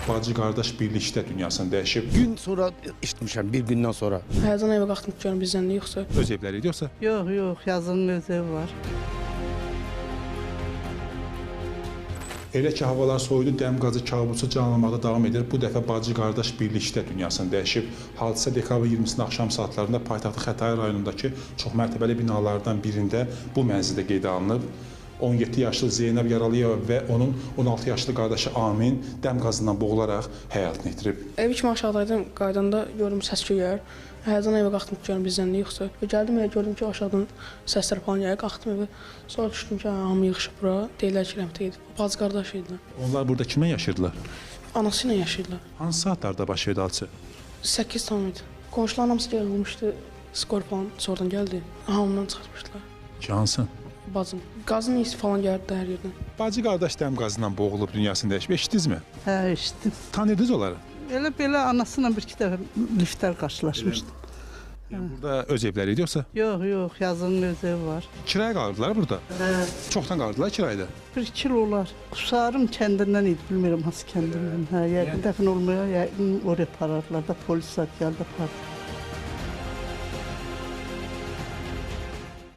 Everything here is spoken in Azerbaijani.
Bacı qardaş birlikdə dünyasını dəyişib. Gün sonra eşitmişəm, bir gündən sonra. Həyəcan evə qalxdım ki, görüm bizdən nə yoxsa. Öz evləri idi yoxsa? Yox, yox, yazının öz evi var. Elə ki, havalar soyudu, dəm qazı kabusu canlanmaqda davam edir. Bu dəfə bacı qardaş birlikdə dünyasını dəyişib. Hadisə dekabrın 20-sinin axşam saatlarında paytaxtı Xətai rayonundakı çoxmərtəbəli binalardan birində bu mənzildə qeydə alınıb. 17 yaşlı Zeynəb Yaralıyeva və onun 16 yaşlı qardaşı Amin dəm qazından boğularaq həyatını itirib. Ev kimi aşağıdaydım, qayıdanda gördüm səs-küy gəlir. Həyəcan evə qalxdım ki, görüm bizdən nə yoxsa. Və gəldim evə, gördüm ki, aşağıdan səslər falan gəlir. Qalxdım evə. Sonra düşdüm ki, hamı yığışıb bura. Deyirlər ki, rəhmətə gedib. Bacı qardaş idilər. Onlar burada kimlə yaşayırdılar? Anası ilə yaşayırdılar. Hansı saatlarda baş verdi hadisə? 8 tam idi. Qonşuların hamısı yığılmışdı. Skor falan sonradan gəldi. Hamından çıxartmışdılar. Ki, hansı? Bacım. Qazın iyisi falan gəldi hər yerdən. Bacı qardaş dəm qazından boğulub dünyasını dəyişib. Eşitdinizmi? Hə, eşitdim. Tanıdınız onları? Elə belə anası ilə bir iki dəfə liftlər qarşılaşmışdım. Yəni burada öz evləri idi yoxsa? Yox, yox, yazının öz evi var. Kirayə qalırdılar burada. Hə, Çoxdan qalırdılar kirayədə. bir iki il olar. Qusarım kəndindən idi, bilmirəm hansı kəndindən. Hə, yəqin dəfn olmaya, yəqin oraya aparardılar da, polis zad gəldi apardı.